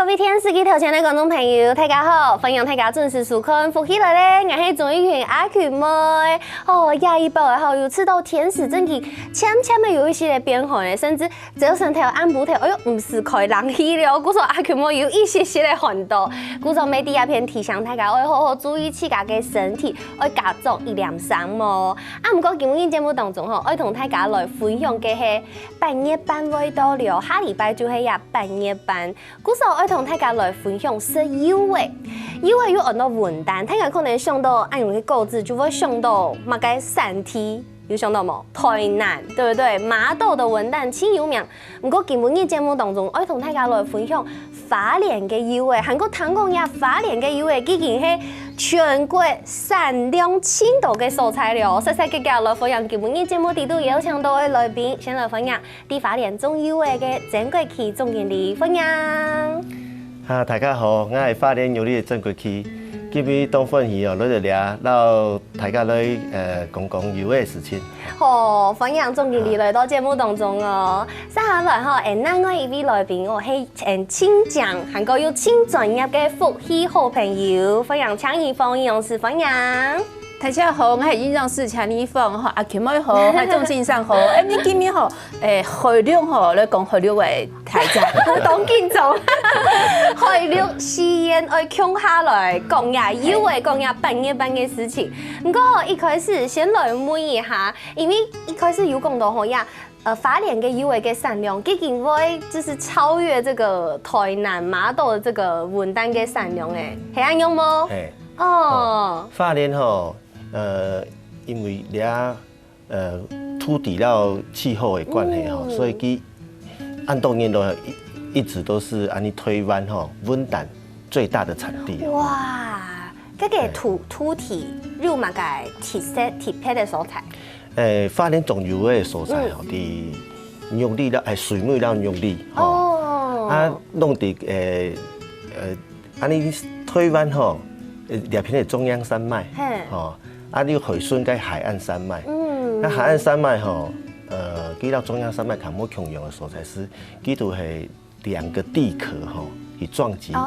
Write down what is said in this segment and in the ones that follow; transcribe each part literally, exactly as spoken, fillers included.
各位電視機頭前个觀眾朋友，大家好！歡迎大家準時收看《福氣來了》，𠊎係鍾玉萍阿群妹。哦，這一擺吼，又試著天時正經漸漸个有一息仔變寒了，甚至朝晨頭、暗晡頭，哎喲，毋使開冷氣了，故所阿群妹有一息息仔寒著。故所乜在這片提醒大家，愛好好注意自家个身體，愛加著一點衫哦。啊，毋過今日節目當中吼，愛同大家來分享个係八月半會到了，下禮拜就係這八月半。 故所愛同大家來分享食柚仔。柚仔又安到文旦，大家可能想著恁樣个果子，就會想著麼个產地，有想著無？台南，對不對？麻豆的文旦盡有名。毋過今晡日節目當中，愛同大家來分享花蓮个柚仔，還過聽講這花蓮个柚仔，已經係全國產量盡多个所在了。煞煞遽遽來歡迎今晡日節目裡肚邀請著个來賓，先來歡迎 在花蓮種柚仔个曾國旗總經理，歡迎。哈，大家好，𠊎係花蓮柚仔个曾國旗。今日當歡喜哦，來到這，摎大家來呃講講柚仔个事情。好，歡迎總經理來到節目當中哦。接下來吼，誒，另外一位來賓哦，係誒盡靚，還過又盡專業个福氣好朋友，歡迎陳怡鳳營養師，歡迎。 大家好，𠊎係營養師陳怡鳳吼，阿群妹好，觀眾先生好。誒，你今日吼，誒，海陸吼來講海陸个大家，當緊張。海陸四縣愛共下來講呀，又會講呀半夜半夜事情。毋過吼，一開始先來問一下，因為一開始有講到吼呀，呃，花蓮个柚仔个產量，已經會就是超越這個台南麻豆的這個文旦个產量誒，係恁樣無？嘿，哦，花蓮吼，呃，因為這呃土地摎氣候的關係吼，所以佢恁多年來一一直都是安尼台灣吼文旦最大的產地。哇，這個土土地有麼个特色特別的所在？誒，花蓮種柚仔个所在吼，佇玉里啦，誒，水尾摎玉里吼，哦，啊，攏佇誒呃，安尼台灣吼，呃，這片係中央山脈，嘿吼，啊，你海脣該海岸山脈，嗯那海岸山脈吼，呃，佢摎中央山脈較無共樣的所在是，佢都係兩個地殼吼，去撞擊起來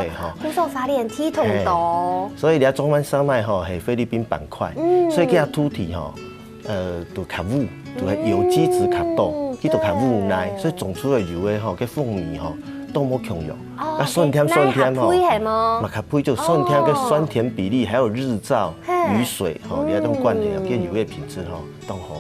的吼。故所花蓮地同多，所以這中央山脈吼係菲律賓板塊，嗯所以佢个土地吼，呃，都較烏，都係有機質較多，佢都較烏泥，所以種出來柚仔吼，个風味吼都無共樣。哦啊，酸甜酸甜吼，那還配係無？嘛較配就酸甜跟酸甜比例，還有日照、嘿雨水吼，這種關係啊，跟柚仔品質吼當好。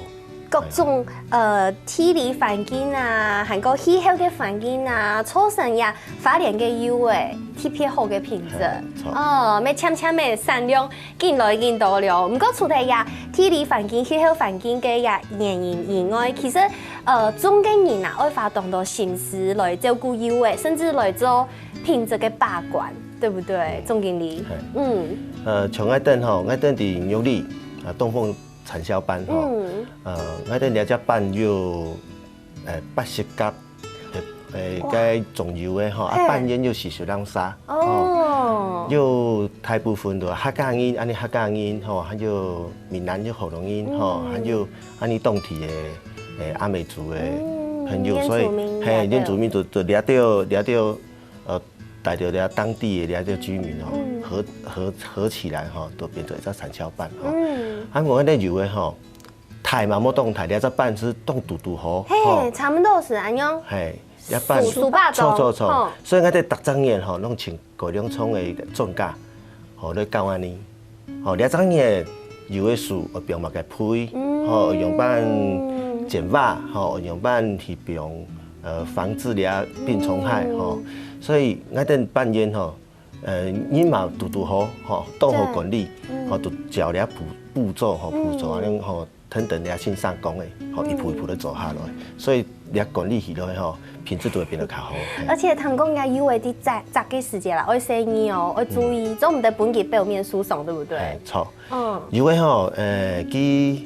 各種呃地理環境啊，還有氣候个環境啊，造成呀花蓮个柚仔特別好个品質。嘿著哦，乜漸漸个產量緊來緊多了。毋過除忒呀地理環境、氣候環境个呀原因以外，其實呃種个人啊，愛花當多心思來照顧柚仔，甚至來做品質个把關，對不對，總經理嘿？嗯，呃，像𠊎等吼，𠊎等佇玉里啊，東豐產銷班吼，嗯呃，𠊎等這隻班有呃八十甲，呃，呃，該種柚仔吼，啊，嘿班員有四十零儕，吼，哦，有大部分都客家人，安尼客家人吼，還有閩南有福佬人吼，還有安尼當地的誒阿美族的朋友，嗯所以原住民嘿，也有原住民都都掠到掠到呃，帶到這當地的這个居民吼嗯，合合合起來吼，都變成一隻產銷班吼。嗯，啊，𠊎等柚仔吼，大嘛無當大，這隻班是當堵堵好，嘿，吼，差不多是恁樣，嘿，這班數數百種著著著吼，所以𠊎等逐隻月吼，攏請高齡層的專家，吼，來教安尼。吼，這隻月柚仔樹愛放麼个配，嗯吼，愛仰般剪伐，吼，愛仰般去放，呃，防治這病蟲害，吼。所以𠊎等班員吼，呃，人嘛堵堵好，吼，當好管理，吼，都照這步步驟吼，步驟安尼吼，等等這先生講的，吼，一步一步的做下來，所以這管理起來吼，品質都會變得較好。嘿而且聽講呀，柚仔在摘摘个時節啦，愛細膩哦，愛注意，做毋得分佢表面受傷，對不對？哎，著。嗯，柚仔吼，呃，佢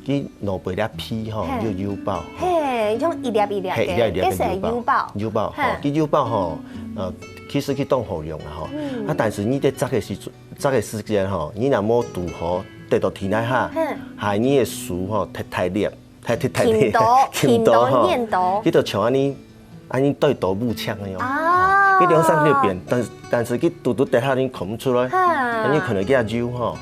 佢外背這皮吼，嘿有柚包，嘿，像一粒一粒个，嘿，一粒一粒該是个柚包，柚包，柚包吼嘿，佢柚包吼，呃，其實佢當好用啊吼。啊，但是你在摘个時陣，摘个時間吼，你若無堵好，跌到地泥下嘿，害你的手吼，忒大力，忒忒大力，挺到挺到吼，挺到，硬到佢就像安尼，安尼對刀舞槍个樣。啊，佢兩三日就變，但但是佢堵堵底下你看毋出來，哈。你可能佢个油吼，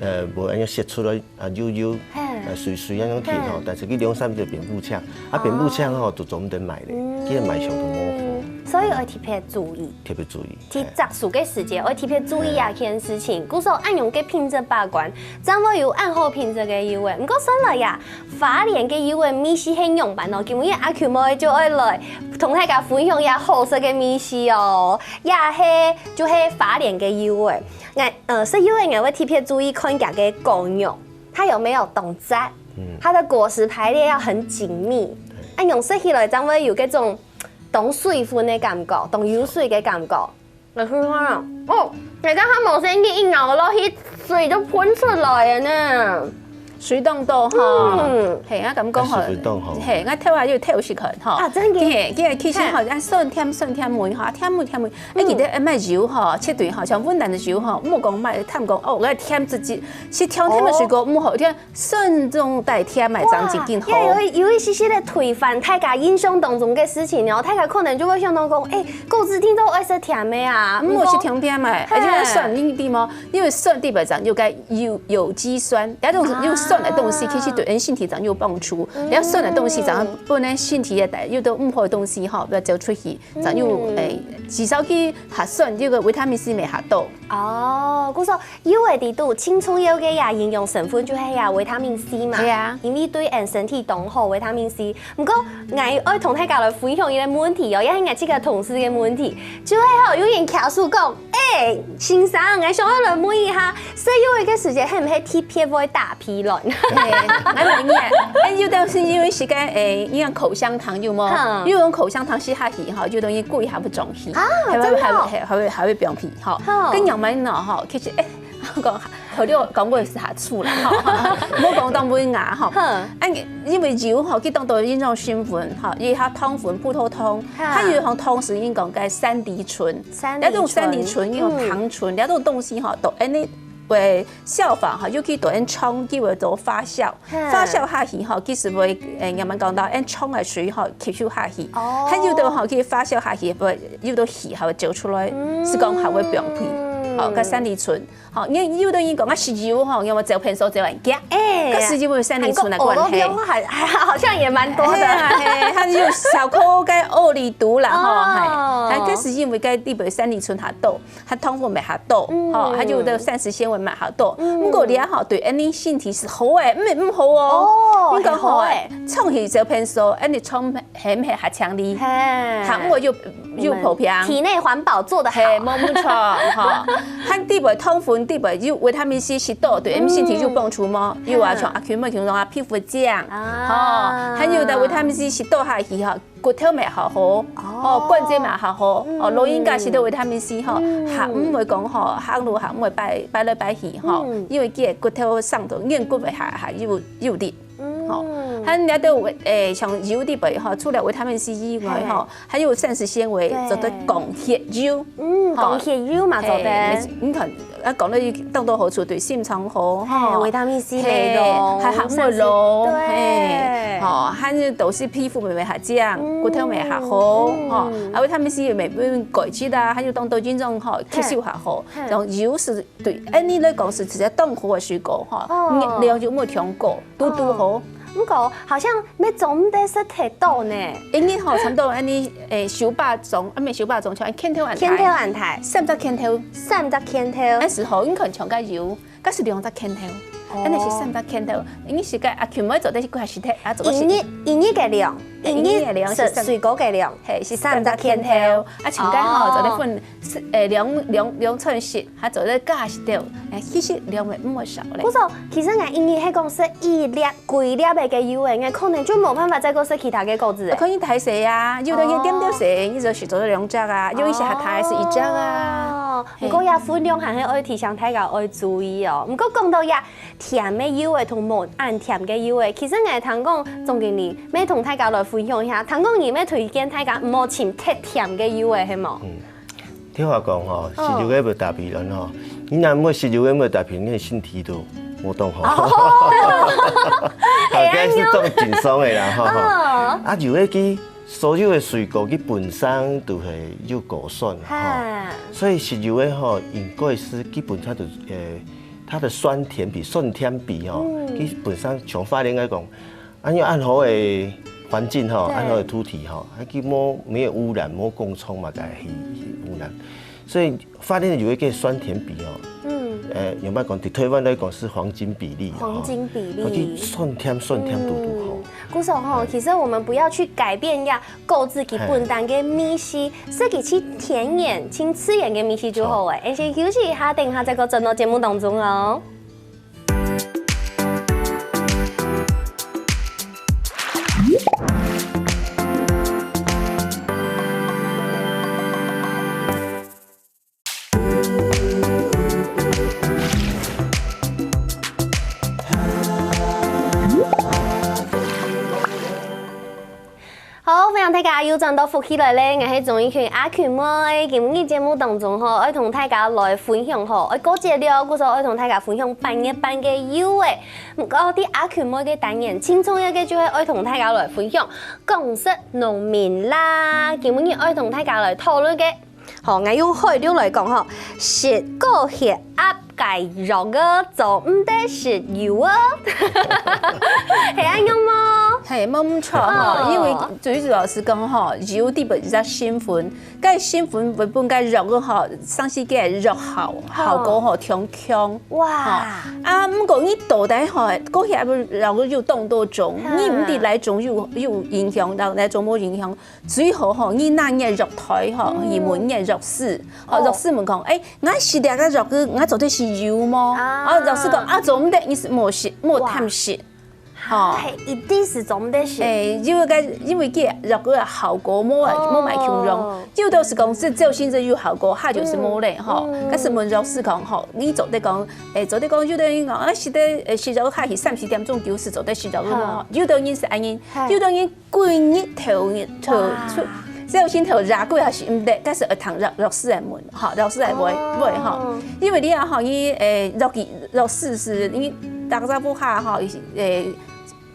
呃，無恁樣洩出來啊，油油，嘿。呃，水水恁樣去吼嘿，但是佢兩三日就變烏青，啊，變烏青吼，就做毋得賣咧，嗯。佢个賣相就無好。所以愛特別注意。特別注意。去摘樹个時節，愛特別注意啊，嘿。這件事情。故所恁樣个品質把關，正會有恁好品質个油仔。毋過算來呀， 花蓮个油仔味緒係仰般哦？今日阿Q妹就愛來同大家分享一下好食个味緒哦，也係就係花蓮个油仔。𠊎呃食油仔，𠊎會特別注意看佢个果肉，它有沒有當紮，嗯。它的果實排列要很緊密，對。啊，恁樣食起來正會有該種當水分个感覺，當有水个感覺。 來試看啊！哦，大家較無細義，一咬落去，水就噴出來了呢。水當多哈，嗯。嘿，𠊎感覺吼，啊，水當好。嘿，𠊎頭下就偷食看吼。啊，真的？嘿，其實其實吼，嘿。啊，酸甜酸甜味哈，甜味甜味。哎，嗯。記得愛買油吼，絕對吼，像雲南个油吼，莫講買，他們講哦，𠊎甜自己，食甜甜个水果，哦。莫好甜， 酸中帶甜，買張正經好。哇，有一有一些些个推翻大家印象當中个事情哦，大家可能就會想到講，哎，果子定都愛食甜个啊，毋好食甜甜个，毋過而且愛酸一點哦，因為酸基本上有个有有機酸，這種有酸个東西，哦。其實對人身體上有幫助。嗯。然後酸个東西，正會分人身體个有个毋好个東西吼，毋會走出去，正有，嗯。哎，至少佢核酸，這个維他命C乜較多。哦，故所 油仔裡肚盡重要个呀營養成分就係呀維他命C嘛，係啊。因為對𫣆身體當好，維他命C。毋過，𠊎愛同大家來分享一個問題哦，也係𠊎這個同事个問題，就係吼，有人客訴講，哎，先生，𠊎想愛來問一下，食油仔个時節，係毋係特別會打 疲勞。嘿，𠊎問你啊，哎，有當時因為時間，哎，你看口香糖有無？嗯。有種口香糖食下去吼，就等於骨下會腫去，啊，還會，真的哦。還會，還會，還會放屁吼。嗯。跟樣般呢吼，其實，哎，講，好了，講過也是下醋啦吼，莫講當尾牙吼。嗯。哎，因為油吼，佢當多營養成分吼，有它糖分、葡萄糖，嗯。還有一種糖是應該講該山梨醇，山梨醇。那種山梨醇，有糖醇，嗯。那種東西吼，都，哎，你會 消化吼，尤其對恁腸佢會做發酵，嗯。發酵下去吼，其實會，誒，人們講到恁腸个水吼，吸收下去，哦。還有个吼，佢發酵下去，會有个氣還會走出來，嗯。係講還會放屁，吼，該山梨醇，吼，因為有个人講啊，食油吼，因為走便所走很遽，哎，該係因為山梨醇个關係。還，還好像也蠻多的。嘿啊，嘿，它有小可該奧利毒啦，吼，哦。嘿，它該係因為該裡背山梨醇較多。 它糖分乜較多，嗯。吼，還有个膳食纖維乜較多。嗯。毋過這吼，對恁樣身體係好个，毋係毋好哦。哦，你講吼，係好个。長期走便所，恁樣腸係毋係較清理？嘿。還毋會有，有破病。體內環保做得好。嘿，無，無錯，吼。還裡背糖分，裡背有維他命C係多，對，嗯。身體有幫助無？有啊，嘿。像阿Q妹形容啊，皮膚靚，啊。吼，還有个維他命C係多下去吼， 骨頭乜較好，哦。吼，關節乜較好，嗯。哦，老人家食到維他命C吼，嗯。還毋會講吼，行路還毋會跛，跛來跛去吼，嗯。因為佢个骨頭生到軟骨个還，還有，有力。嗯。吼，還有个，誒，像油裡背吼，除了維他命C以外吼，嘿。還有膳食纖維，對。做得降血脂。嗯，吼。降血脂嘛，做得。嘿，你看， 啊，講到當多好處，對心臟好，嘿，吼。維他命C嘿，美容，還，還會老，對。嘿，吼，還有都係皮膚乜會較靚，嗯，骨頭乜較好，嗯。吼，啊，維他命C乜會改質啊，還有當多運動吼，嘿。吸收較好，嘿。然後油係對，恁樣來講係直接當好个水果，吼，哦。熱量就毋會傷高，堵堵好。哦。毋過，好像乜做毋得食忒多呢。一日吼，差不多恁樣，誒，手巴掌，啊，毋係手巴掌，像拳頭恁大。拳頭恁大。三隻拳頭。三隻拳頭。該時候，你看像該油， 該係兩隻拳頭，哦。恁樣係三隻拳頭。因為係該阿Q妹做得係幾下時忒，啊，做得係一日，一日个量，一日个量係三，食水果个量，嘿，係三隻拳頭。三隻拳頭。啊，像該吼，哦。做得分，誒，兩，兩，兩餐食，還做得加食掉，誒，其實量會毋會少咧。毋錯，其實𠊎一日係講食一粒、幾粒个个油仔，𠊎可能就無辦法再過食其他个果子咧。啊，可以大食啊，有个人點點食，哦。你就食做得兩隻啊，有一些還大係一隻啊。哦。 嘿。毋過這分量還係愛提醒大家愛注意哦。毋過講到這甜个油仔同無恁甜个油仔，其實𠊎聽講總經理乜同大家來分享一下，聽講你乜推薦大家毋好尋忒甜个油仔，係無？嗯，聽話講吼，哦。食油个無打比人吼，你若毋食油个無打比，你个身體都無當好。哦。好，該係當正常个啦，吼。哦。啊，油个佢所有个水果基本上都係有果酸吼，所以食油个吼，應該係基本上就，呃，它的酸甜比，酸甜比吼，基本上像花蓮來講，恁樣恁好个環境吼，恁好个土地吼，啊，佢無，沒有污染，無工廠嘛，該係污染，所以花蓮个油个酸甜比吼，嗯，呃，用白講，對台灣來講係黃金比例吼，黃金比例，佢酸甜酸甜嘟嘟吼。 故所吼，其實我們不要去改變呀，果子佢本身个味緒，食佢盡天然、盡自然个味緒就好誒。恁先休息一下，等一下再過轉到節目當中哦。好，歡迎大家又轉到福氣來了，𠊎係鍾意群阿群妹。今日節目當中吼，愛同大家來分享吼，愛過節了，故所愛同大家分享八月半个優惠。毋過，在阿群妹个單元，盡重要个就係愛同大家來分享港式農民啦。今日愛同大家來討論个 好，𠊎用海陸來講吼，食高血壓个藥仔，做毋得食油仔。係恁樣無？係，無毋著吼，因為最主要係講吼，油裡背有成分，該成分會分該藥仔吼，產生个藥效，效果吼，當強。哇！啊，毋過你到底吼，高血壓个藥仔有當多種，你毋知哪種有，有影響，哪種無影響。 最好吼，你拿若藥袋吼，去問若藥師，吼，藥師問講，欸，𠊎食這个藥仔，𠊎做得食油無？啊，藥師講，啊，做毋得，你係莫食，莫貪食，吼。係，一定係做毋得食。欸，因為該，因為佢藥仔个效果無，無麼共樣，有兜係講係照先生有效果，下就是無咧，吼。但係問藥師講，吼，你做得講，欸，做得講，有兜人講，啊，食得，欸，食藥下去三四點鐘久係做得食藥仔無？有兜人係恁樣，有兜人 幾日頭日頭出，朝晨頭熱過也係毋得，但係愛聽藥，藥師來問，吼，藥師來問，問吼。因為你啊吼，你，欸，藥劑，藥師係，你逐隻屋下吼，欸，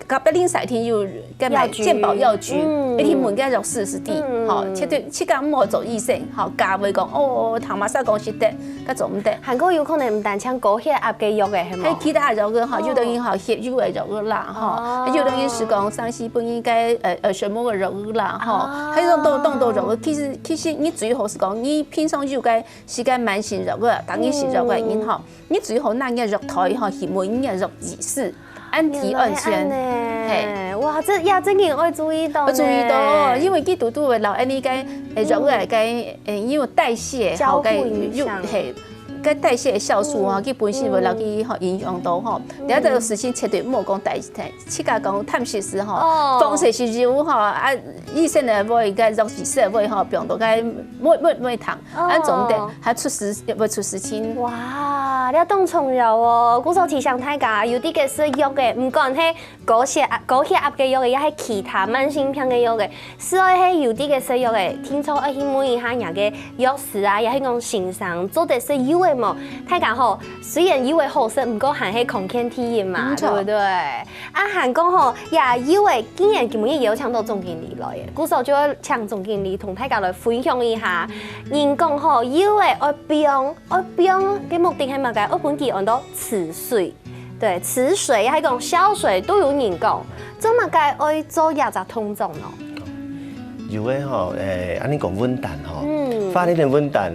隔壁鄰舍一定有該買健保藥局，一定問該藥師係知，吼，絕對自家毋好做醫生，吼，假話講，哦，聽麼儕講食得， 該做毋得。還過有可能毋單淨高血壓个藥仔，係無？還有其他藥仔吼，有兜人吼，血油个藥仔啦，吼，有兜人係講，上次本應該，呃，呃，什麼个藥仔啦，吼，還有當多當多藥仔。其實，其實你最好係講，你平常有該食該慢性藥仔，當然係藥仔个人吼，你最好拿若藥袋吼，去問若藥劑師， 安提二千。原來恁呢。係。哇，這，呀，這个愛注意到呢。愛注意到，因為佢堵堵會摎𠊎俚个，欸，藥仔个，欸，因為代謝，交互影響。係，該代謝酵素吼，佢本身會摎佢吼影響到吼。這个事情絕對毋好講代，自家講貪食時吼，哦。放射食油吼，啊，醫生个話，該藥劑師个話吼，放到該，莫，莫，莫聽。 恁做毋得，還出事，會出事情。哇，這當重要哦！故所提醒大家，有兜个食藥仔，毋管係高血壓、高血壓个藥仔，也係其他慢性病个藥仔，係愛係有兜个食藥仔，定著愛去問一下若个藥師啊，也係講先生做得食油仔無？大家吼，雖然油仔好食，毋過還係康健第一嘛，著。對毋對？ 啊，還講吼，這油仔今年今晡日邀請到總經理來了，故所就愛請總經理同大家來分享一下。人講吼，油仔愛放，愛放个目的係麼个？愛分佢安到止水，對，止水，還講消水都有人講，做麼个愛做這隻動作呢？油仔吼，欸，恁呢講文旦吼，嗯。花蓮个文旦，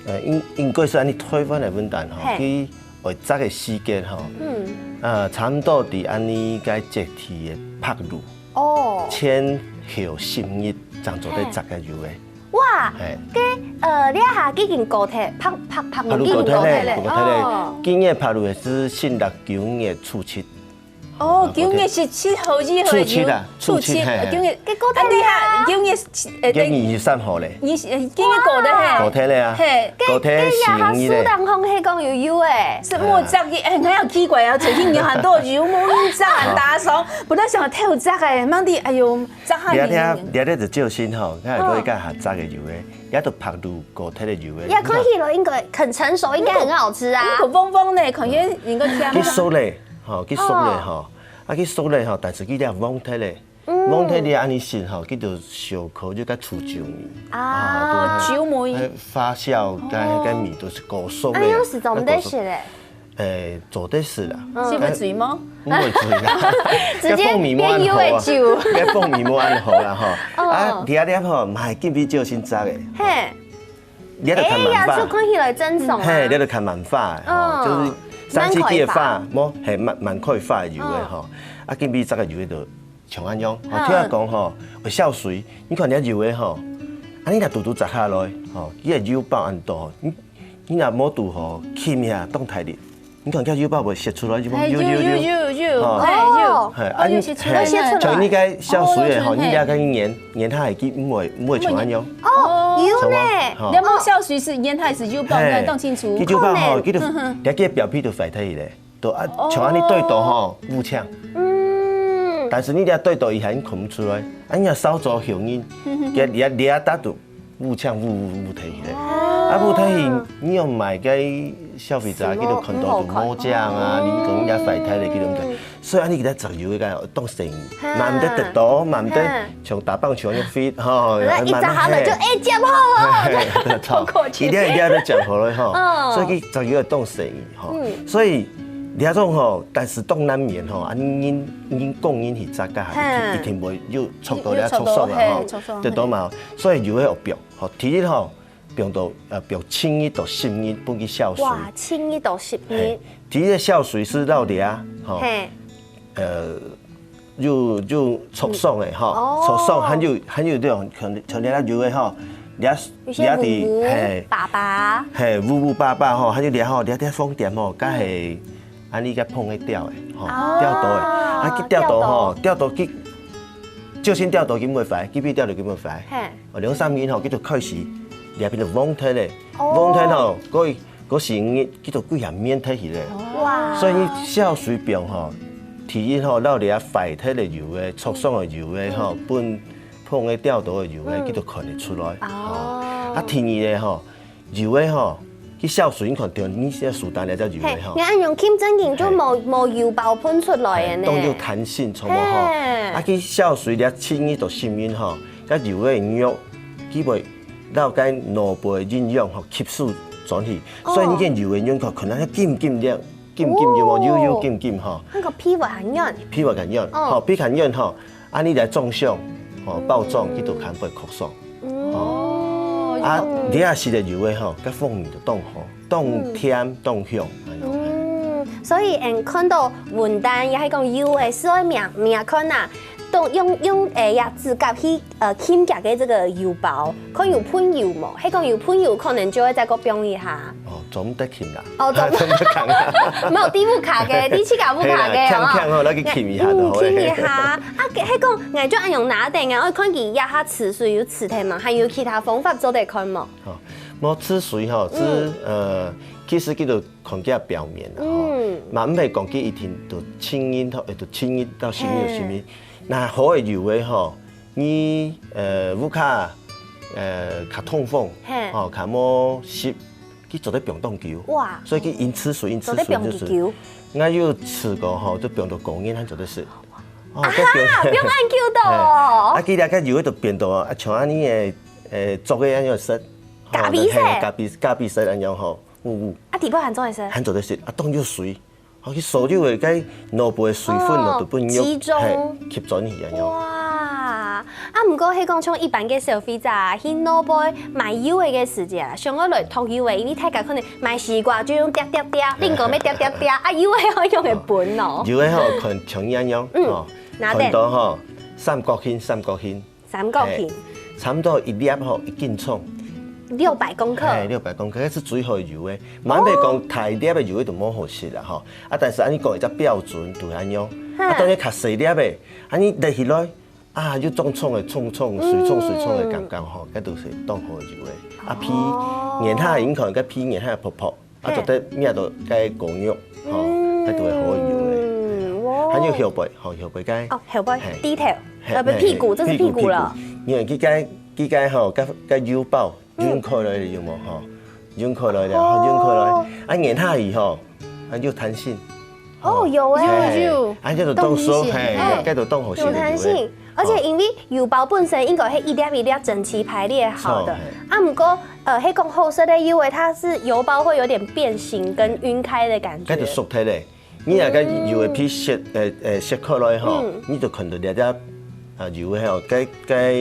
呃，應，應該係恁呢台灣个文旦吼，嘿。佢 愛摘个時間吼，嗯。呃，差毋多在恁呢个節氣个白露，哦。前後十日正做得摘个油仔。哇，嘿。該，呃，這下已經過忒，白，白，白露已經過忒了，白露過忒了，過忒了。哦。今年白露係新曆九月初七。哦，九月十七號以後，初七啦，初七，初七，嘿。九月，該過忒了啊。恁呢啊，九月 欸，今年二十三號咧。你是，欸，今年過忒嘿。過忒咧啊。嘿。過忒該，該也較十五日咧。適當好，係講有油仔。係無摘个，欸，𠊎好奇怪啊，最近有很多油，無人摘，很打爽。本來想偷摘个，吂知，哎喲，摘下你啊，你啊，你啊，你就小心吼，看有一个還摘个油仔，也都白露過忒个油仔。也看起來應該很成熟，應該很好吃啊。有個黃黃呢，看起來應該甜。佢熟咧，吼，佢熟咧，吼，啊，佢熟咧，吼，但是佢這黃忒咧。嗯。摸忒了恁樣食吼，佢就燒烤就該臭酒味。啊，啊，對。酒味。該發酵，該，該味道係高速个啊。哎，有時做毋得食个。該高速。誒，做得食啦。嗯。係會醉無？毋會醉啦。直接該蜂蜜無恁好啊。變有个酒。該蜂蜜無恁好啦吼。哦。啊，第二粒吼，嘛係今晡朝晨摘个。嘿。 你就看哎呀，滿花。就看起來真爽啊。嘿，你就看滿花的吼，嗯。就是三七枝个花，滿開花。無，嘿，滿，滿開花个柚仔吼。嗯。啊，今晡日摘个柚仔就像恁樣，吼，嗯。聽人講吼，會消水。你看你个柚仔吼，啊，你若拄拄摘下來，吼，佢个柚包恁多，你，你若無拄好，歕一下，當大力， 你看，佢柚包會洩出來，有無？嘿，有，有，有，有，有，有，有，吼。嘿，有。哦。嘿，啊，哦，有洩出來。嘿，像你該消水个吼，哦，有，你這个研，研下去，毋會，毋會像恁樣。哦，有呢。像啊，吼。你莫消水係研下係柚包，嘿，你看當清楚。佢柚包吼，哦呢。佢就，嗯哼。這个表皮就壞忒去咧，就啊，哦。像恁樣對到吼，烏青。嗯。但是你這對到佢還看毋出來，啊，你若燒燥後日，嗯哼。佢，你，你打到 烏青烏烏烏忒去咧。哦。啊，烏忒去，你愛買个消費者，佢就看到就毛醬啊，哦。你講人家曬忒咧，佢就毋知。嗯。所以恁樣佢在摘柚个，當細義，嘿。嘛毋得忒多，嘛毋得嘿。像打棒球恁樣fit，吼，那一摘下來就，慢慢，嘿。哎，接好哦，嘿，嘿，對，好過去。一定一定要接好了吼。嗯。所以佢摘柚个當細義吼。嗯。所以這種吼，但是當難免吼，啊，人，人工人去摘个，嘿。一定會有觸到了，有，有觸到，觸爽啊，吼，嘿，觸爽，得到嘛。 所以柚仔愛放，吼，第一吼，放到，呃，放七日到十日，分佢消水。哇，七日到十日。嘿，第一个消水係落葉，吼，嘿。呃，又，又觸爽个，吼，嗯。哦。觸爽，還有，還有這種，像，像你那柚仔吼，你，有些你，烏烏嘿，巴巴。嘿，烏烏巴巴吼，還有你吼，你這風點吼，該係，嗯。恁樣个碰个掉个，吼，哦。掉到个，啊，佢掉到吼，掉到。掉到佢，就算掉到佢毋會壞，佢比掉到佢毋會壞。嘿。 哦，兩三日吼，佢就開始，這片就黃忒咧，哦。黃忒吼，過，過四五日，佢就幾下面忒去咧。哇。所以你消水放吼，第一吼，落葉壞忒个柚仔，觸爽个柚仔吼，嗯。分碰个掉到个柚仔，嗯。佢就看得出來。哦。吼。啊，第二个吼，柚仔吼， 佢消水，你看到你這樹擔來隻柚仔吼。嘿，你恁樣歕正經就無，嘿。無柚包噴出來个呢。嘿，當有彈性，著無吼？嘿。啊，佢消水了七日到十日吼，該柚仔个肉，佢會摎該腦部个營養吼吸收轉去，哦。所以你見柚仔个肉可能會金金亮，金金有無？哦。幼幼金金吼。那個皮會很軟。皮會很軟，哦。吼，皮很軟吼， 恁樣來裝箱，吼，包裝，佢就較毋會曲爽。哦。啊，哦。你也食个柚仔吼，該風味就當好，當甜，嗯。當香，恁樣。嗯，所以，嗯，看到文旦，也係講柚仔，所以名，名看啊，都用，用，誒，呀，指甲去，呃，歕佢个這個柚包，看有噴柚無？係講有噴柚，可能就會再過放一下。 哦，做毋得歕啦。哦，做毋得。做毋得歕啦。無，底部卡个，底自家屋卡个哦。嘿啦，強強吼，來去歕一下就好了。嗯，歕一下。啊，該，該講，𠊎就恁樣拿等啊，𠊎看佢這下呲水有呲忒嘛，還有其他方法做得看無？吼，無呲水吼，呲，嗯。呃，其實佢就看佢表面啦，吼。嗯。嘛，毋係講佢一定就清音，就清音到心裡有心音。嘿。那好个柚仔吼， 你，呃，屋下，呃，較通風，嘿。吼，較無濕，佢做得放當久。哇。所以佢因呲水，因呲水，做得放幾久？呒呒呒。𠊎有試過吼，就放到過年還做得食。哦，啊哈，放恁久都哦。嘿。啊，佢這个柚仔就變到啊，像恁樣个，呃，做个恁樣食。咖啡色。嘿，咖啡，咖啡色恁樣吼，烏烏。啊，底部還做得食？還做得食，啊，當有水。 哦，佢所有个該腦部个水分咯，哦，都分佢，集中。嘿，吸轉去恁樣。哇，啊，毋過係講像一般个消費者啊，去腦部買柚仔个時節啊，想愛來擇柚仔，因為大家可能買西瓜就用剁剁剁，蘋果乜剁剁剁，啊，柚仔愛用个分哦。柚仔吼，看像恁樣，嗯，哦，拿等。看到吼，三角形，三角形， 三角形。嘿，差毋多一粒吼，一斤重。六百公克。嘿，六百公克，該係最好个柚仔。哦。嘛毋係講大粒个柚仔就無好食啦吼。啊，但是恁樣講一隻標準就恁樣。哈。啊，當然較細粒个，恁樣摎起來，啊，又重重个，重重，水重水重个感覺吼，嗯。該就係當好个柚仔。啊，皮，哦。研下，你看該皮研下薄薄， 啊，嘿。做得搣到該果肉，吼，嗯，該就會好用个。嗯，哇。還有後背，吼，後背該。哦，後背，嘿。低頭，嘿，呃，不，嘿，屁股，這是屁股，屁股了。屁股。因為佢該，佢該吼，該，該油包，嗯。用開來了有無，吼？用開來了，吼，用開來。哦。啊，研下去吼，啊，有彈性。哦，有欸。有有。啊，這就當熟，當明顯。嘿，這就當好食个油个。有彈性，而且因為油包本身應該係一粒一粒整齊排列好的，錯，啊，毋過呃，係講好食个油欸，它是油包會有點變形跟暈開的感覺。該就熟忒咧。你若个油个皮切，呃呃切開來吼，你就看到這隻啊油个吼，該該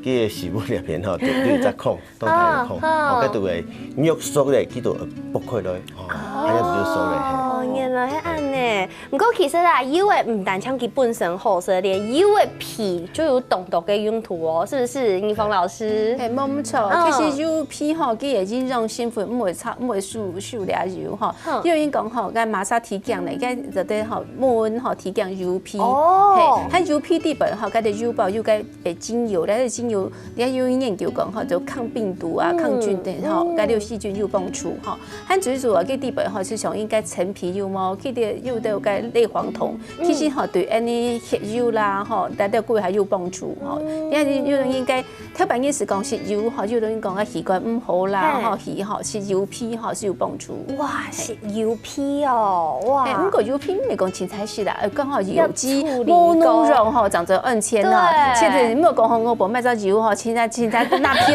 个食物裡面吼，就有一隻孔，當大个孔，啊哦，該就會肉熟咧，佢就剝開來，哦，哎呀，就熟咧，嘿。哦，原來係恁呢。毋過其實啊，油欸毋單淨佢本身好食，連油个皮就有當多个用途哦，是不是，倪芳老師？嘿，無毋著。嗯其實油皮吼，佢个營養成分毋會差，毋會輸輸了油吼。嗯有人講吼，該馬殺蹄鉗呢，該就得吼，問吼蹄鉗油皮。哦嘿，佢油皮底背吼，該个油包有該个精油，該个精油，人家有研究講吼，就抗病毒啊、嗯抗菌的吼嗯，該个細菌有幫助吼。還最主要个底背吼，係像應該陳皮有無？佢个有得該類黃酮，其實吼對恁呢血油啦吼，大家骨還有幫助吼。人家有人應該 頭擺人係講食油吼，有人講啊，血管毋好啦，嘿吼，血吼，食油皮吼係有幫助。哇，食油皮哦，哇！哎，毋過油皮毋係講凊彩食啦，呃，講吼有機要處理無農藥吼，長得安全啦。對現在毋好講吼，我無買隻油吼，凊彩凊彩拿皮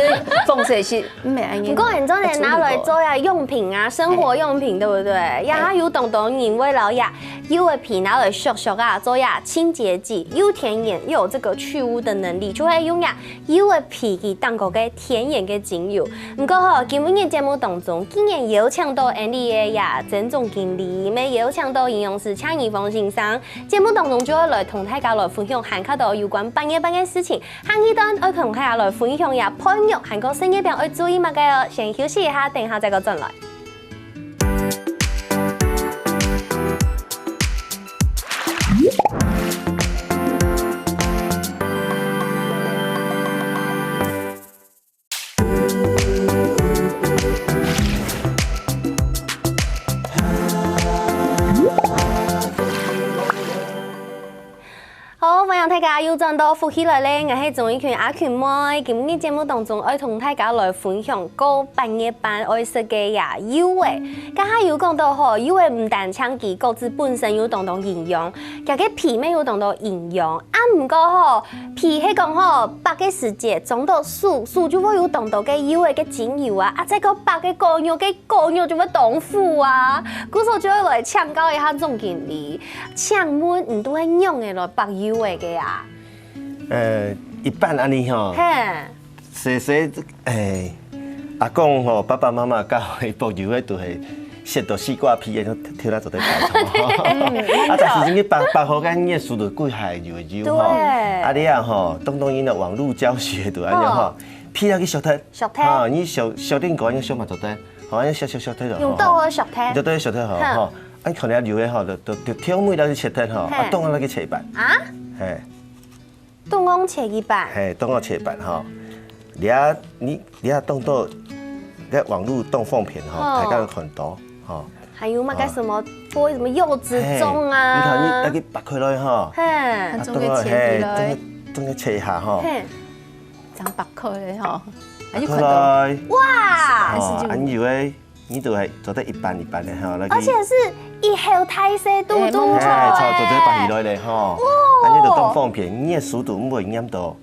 放水食，毋係恁樣。不過你真的拿來做呀用品啊，生活用品，對不對？呀，它有當多人為了呀，油个皮拿來削削啊，做呀清潔劑，又天然又有這個去污的能力，就會用呀 油个皮佢當高个天然个精油。毋過吼，今晡日節目當中，既然邀請到Andy个呀，曾總經理，乜邀請到營養師蔡倪芳先生，節目當中就愛來同大家來分享還較多有關半月板个事情。下一段愛同大家來分享呀，配肉還過食月餅愛注意麼个哦。先休息一下，等一下再過轉來。 好，歡迎大家又轉到福氣來了，𠊎係鍾意群阿群妹。今日節目當中，愛同大家來分享過半月板愛食个呀油欸。剛才有講到吼，油欸毋單淨佢各自本身有當多營養，佢个皮乜有當多營養。啊，毋過吼，皮係講吼，剝个時節，裝到手，手就會有當多个油欸个精油啊，啊，再過剝个果肉，个果肉就會當苦啊。故所就愛來請教一下總經理， 請問你都係仰仔來剝油仔个啊？呃，一般恁呢吼，嘿，細細，哎，阿公吼，爸爸媽媽教佢剝油仔，都係削到西瓜皮，然後挑來做得擺湯。啊，但是你剝，剝好，該你个手都幾下油油吼。對啊，你啊吼，當當因為網路教學都恁樣吼，皮要去削忒。削忒啊，你削，削頂高，你削嘛做得，好，你削削削忒了。用刀仔削忒你就對削忒好哼吼。啊，你可能油仔吼，就就就挑尾來去切忒吼，啊嘿，當然來去切一半。啊？嘿，當光切一半，嘿，當然切一半吼。你啊，你你啊，當到，在網路當方便吼，哦大家有看到吼。還有麼个什麼剝什麼柚子嘿粽啊？你看你，那個剝開來吼，嘿，啊，中間切起來，嘿，中間切一下吼，嘿，長剝開來吼，啊，你剝開看到。來。哇，還是就哦，啊，你以為你都係做得一半一半个吼，那個而且是一口大細肚肚哎慢慢哎，出錯，做得來擺起來咧吼，啊，你就當方便，你个手都毋會黏到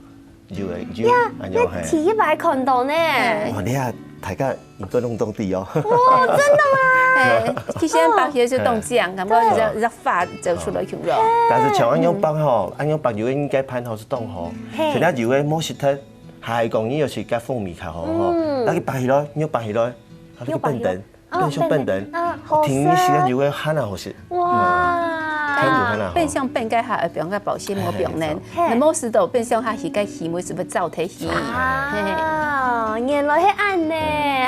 油个油，呀，哎呦嘿那。第一擺看到呢。哎哇，你看大家應該弄當地哦。哇，真的嗎？哎，其實剝起來就當靚，感覺熱熱發走出來去了。但是像恁樣剝吼，恁樣剝油个應該盤好係當好，嘿其他油个無食忒，還講你有時加風味較好吼嗯。那個剝起來，你剝起來，它就變等，哦變成變等變等啊，好停一時間食油个還好食。哇，看有看啊吼變相變該下會變个保鮮膜變呢，嘿那麼是都變相下去，該魚尾是不是燥忒去？啊，原來係恁呢，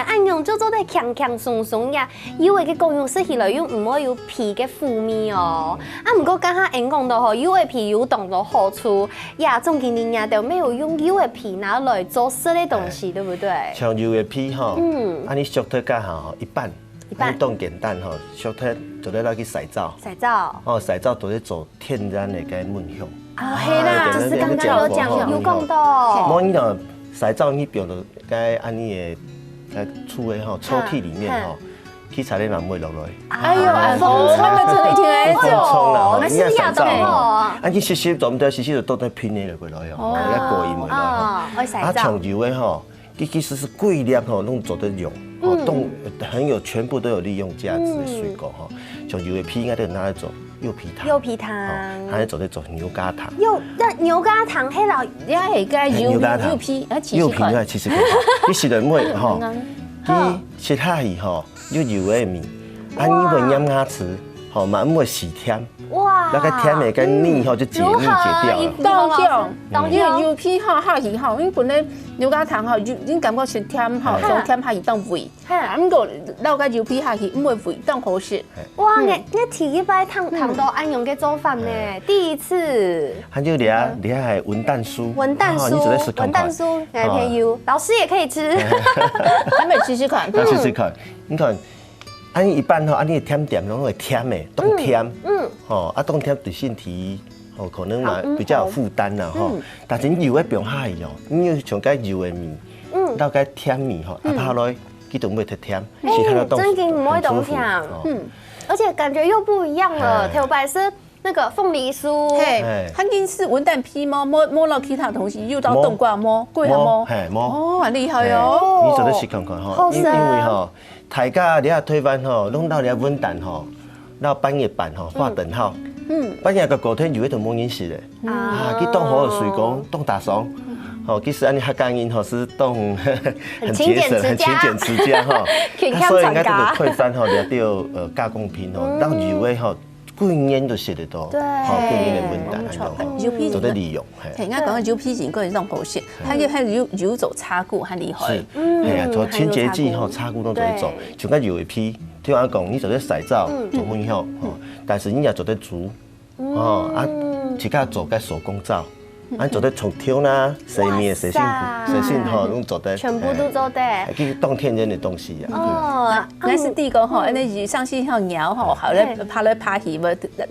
恁樣就做得輕輕鬆鬆呀，油个个功用食起來又毋會有皮个苦味哦。啊，毋過剛剛恁講到吼，油个皮有當多好處，呀，總經理你兜乜有用油个皮拿來做食个東西，對不對？像油个皮吼，嗯啊，你削忒該下吼，一半，一半你當簡單吼，削忒做得拿去曬燥。曬燥。哦，曬燥都係做天然个該蚊香。啊，係啦，啊就是剛剛有講，有講到無你若曬燥，你放到該恁呢个該櫥个吼，抽屜裡面吼，汽車个嘛毋會落來。哎喲，啊，風吹了真的一定會走。風衝了吼，那是亞東哦。啊，你濕濕做毋得，濕濕就倒轉平个落來哦，哦。要過一門來吼。哦，會洗澡。啊，像有个吼，佢其實係歸粒吼，攏做得用，吼，嗯。都很有，全部都有利用價值的水果吼。像有个皮應該都拿來做柚皮糖。柚皮糖。吼，還做得做牛軋糖。柚，那牛軋糖，嘿老，你還有个柚，柚皮，啊，試試看。柚皮啊，試試看。你食了毋會吼，嗯。佢食下去吼， 有柚个味，啊，你會黏牙齒，吼，嘛毋會死甜。哇。那個甜的跟膩吼就解，如何膩解掉了。當香，當香。因為柚皮吼，下去吼，因為本來牛軋糖吼，就，你感覺係甜吼，嘿。當甜下去當味。嘿。啊，毋過落个柚皮下去，毋會味，當好食。哇，嗯。你，你第一擺聽，聽到恁樣个做法呢，嘿。第一次。還有你啊，你還有文旦酥。文旦酥，啊，你做得試看看。文旦酥，哎，哦。朋友，老師也可以吃。還沒試試看。要試試看，你看， 恁呢一般吼，恁呢甜點攏會甜的，當甜。嗯，嗯。吼，啊，當甜對身體，吼，可能嘛好，嗯，比較有負擔啦，吼。好。嗯。但是你柚仔放下去哦，你又像該柚个味，嗯。到該甜味吼，嗯。啊，拍落去，佢都毋會忒甜，哎，其他的都真的毋會當甜。很舒服，哦。嗯。而且感覺又不一樣了，哎。頭擺係 那個鳳梨酥。嘿，哎。還緊係文旦皮無，無，無落其他東西，又到冬瓜無，桂花無。無，嘿，無。哦，很厲害哦。哎，你做得試看看吼，好食啊。因，因為吼，大家這下台灣吼，攏到這下文旦吼，到八月半吼，劃等號。嗯。八月个隔天有一種無人食的。啊。啊，佢當好个水果，當打爽。吼，其實恁呢客家人吼係當很節省，很勤儉持家。很勤儉持家吼。勤儉啊，所以應該這個推翻吼，這個，呃，加工品吼，嗯。讓柚仔吼 過年都食得到，對。吼，過年个文旦，無錯。恁樣吼，柚皮做得利用，嘿。嘿，人家講柚皮真个當好食，嗯。還有，還有柚，柚做茶鈷，很厲害。是，嗯，哎呀，做清潔劑吼，還有茶鈷。茶鈷攏做得做，對。像該柚仔皮，聽人講，你做得曬燥，嗯。做燜吼，吼，但是你也做得煮，嗯。吼，啊，自家做个手工皂， 啊，做得沖頭啦，洗面，哇塞。洗身軀，洗身吼，攏做得。全部都做得。哎，其實當天然的東西啊。哦，嗯。那是第一個吼，嗯。那你上去吼，鳥吼，好來，嘿。爬來爬去，無，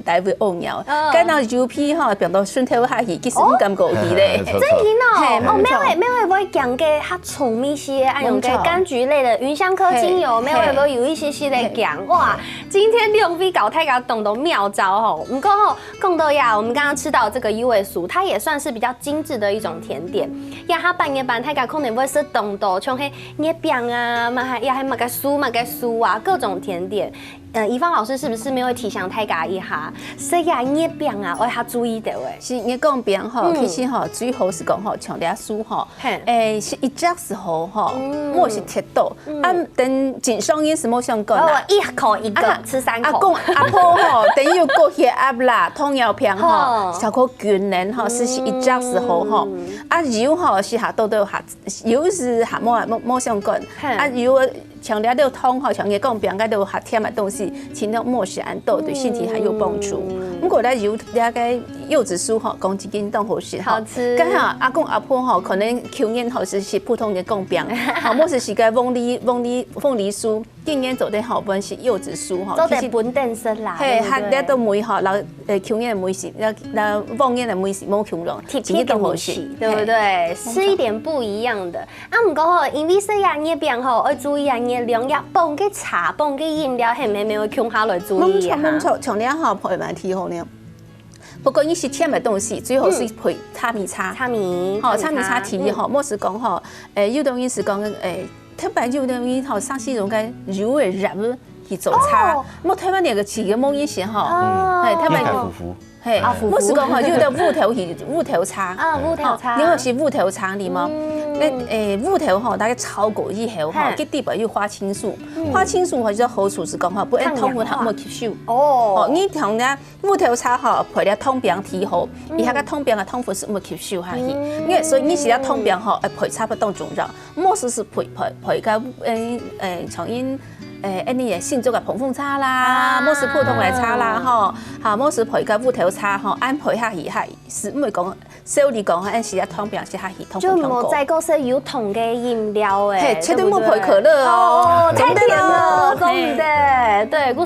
來回屙鳥。哦。該若柚皮吼，放到身頭下去，其實毋敢過去咧。哦。真的哦。嘿，哦，沒錯。沒有，沒有，會驚个，較重一些，哎，用个柑橘類的，無錯。芸香科精油，嘿，沒有，嘿。會有一些些的驚。哇，今天兩位教大家當多妙招吼，毋過吼， 講到呀，我們剛剛吃到這個柚仔酥，它也算是比較精緻的一種甜點。呀，這下八月半，大家可能會食當多，像係月餅啊，嘛還，也還麼个酥，麼个酥啊，各種甜點。呃，怡芳老師是不是沒有提醒大家一下，食這月餅啊，愛較注意个喂？是，月光餅吼，嗯。其實吼，最好係講吼，像這酥吼，嘿。誒，係一隻就好吼，嗯。莫係忒多。嗯。啊，等緊上癮係無相干啦。哦，一口一個，啊，吃三口。啊，講阿婆吼，等於有高血壓啦、糖尿病吼，吼。小可均衡吼，是，是一隻就好吼。嗯。啊，柚吼，係下多多下，柚係下無，無，無相干。嘿。啊，柚像這兜糖吼，像月光餅該兜下甜个東西，盡量莫食恁多，對身體還有幫助。嗯。毋過咧，柚這個柚子酥吼，講真經當好食吼。好吃。該下阿公阿婆吼，可能舊年吼係食普通个月光餅，吼，無係食个鳳梨，鳳梨，鳳梨酥。 今年做得吼，本係柚子酥吼，做得分等食啦，其實，嘿，對不對？還，這都梅吼，然後，呃，舊年个梅係，那，那往年个梅係無共樣，特別个梅係，今年都好食，對不對？嘿，吃一點不一樣的。啊，毋過吼，因為食這月餅吼，愛注意啊，月亮，也放个茶，放个飲料，係毋係愛共下來注意一下？無錯，無錯，像這吼，配蠻甜吼呢。不過你食甜个東西，最好係配茶米茶。嗯。茶米，吼，茶米茶，茶米茶第一吼，嗯。莫係講吼，誒，有兜人係講，誒， 特別有兜人吼，上次用个柚仔葉去做茶，哦。莫台灣那個起个無意思吼。哦。嘿，台灣有，一塌糊糊。嘿，啊，糊糊。莫係講吼，有兜烏豆去，烏豆茶。啊，烏豆茶。哦，你有食烏豆茶哩無？嗯。該，誒，烏豆吼，大概炒過以後吼，嘿。佢底背有花青素，嗯。花青素吼，就好處係講吼，不然糖分還無吸收。抗氧化。哦。哦，你像呢， 烏豆茶吼，配了糖餅第一好，嗯。佢該个糖餅个糖分係毋會吸收下去。嗯。因為所以你食了糖餅吼，愛配茶不當重要，莫係係配，配，配个，誒，誒，像因，誒，恁呢个新竹个膨風茶啦，啊。莫係普通个茶啦，吼，哈，莫係配个烏豆茶吼，恁配下去，哈，係毋會講，少你講，恁食了糖餅食下去，糖分強高。就莫再過食有糖个飲料誒，嘿，絕對莫配可樂哦，對不對？哦，太甜了，真的哦。講毋得。嘿。對，故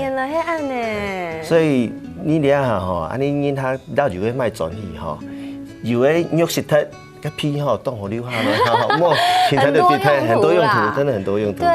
原來係恁呢。所以你這下吼，恁呢人家老有个賣轉去吼，有个肉食忒，个皮吼，當好留下來，吼，莫青苔就青苔，很多用途，很多用途，真的很多用途。對，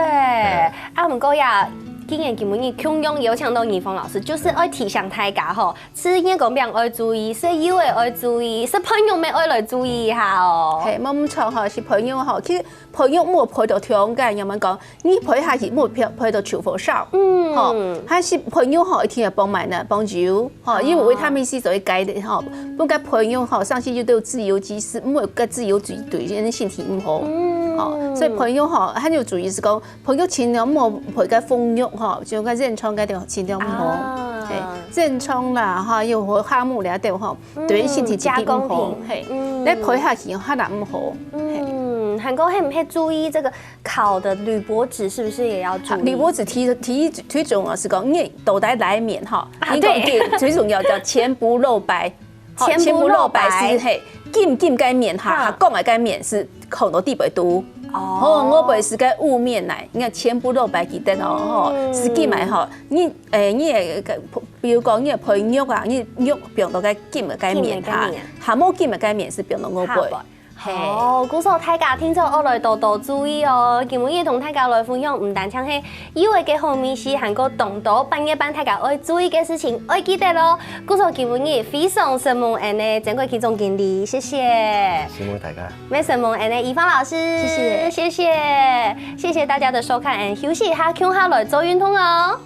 啊，毋過呀，今年節目日共樣邀請到倪芳老師，就是愛提醒大家吼，食月光餅愛注意，食柚仔愛注意，食煸肉乜愛來注意一下哦。係，無毋著吼，食煸肉吼，其實煸肉莫煸到傷過，仰般講，你煸下去莫煸，煸到臭火燒。嗯。吼，還係煸肉吼，一定愛放麼个呢？放油，吼，因為維他命C所以該个吼，毋過煸肉吼，上去就都有自由基，係莫个自由基對人身體毋好。嗯。吼，所以煸肉吼，還有注意係講，煸肉盡量莫煸个紅肉吼，就个煙腸該兜盡量毋好。啊。係，煙腸啦，吼，又或蝦蟆了兜吼，對人身體自己毋好。嗯，加工品。係，嗯。你煸下去吼，還較毋好。係。嗯，還過係毋係注意這個烤的鋁箔紙是不是也要注意？鋁箔紙第一，第一，第一種啊，係講你到底哪面吼，啊，你講對。第，最重要叫全不露白。吼，全不露白。全不露白係，係，金金个面哈，哈。較光个該面係放到底背肚。哦。吼，外背係該烏面來，你看全不露白記得哦，吼，嗯。係金个吼，你，誒，你个，比如講你个煸肉啊，你肉放到該金个該面哈，金个該面。還無金个該面係放到外背。下背。 係。好，故所大家聽眾愛來多多注意哦。今晡日同大家來分享，毋單淨係柚仔个好味緒，還過當多八月半大家愛注意个事情，愛記得咯。故所今晡日非常承蒙𠊎等个曾貴琪總經理，謝謝。承蒙大家。也承蒙𠊎等个宜芳老師，謝謝。謝謝，謝謝大家的收看，and休息一下，共下來做運動哦。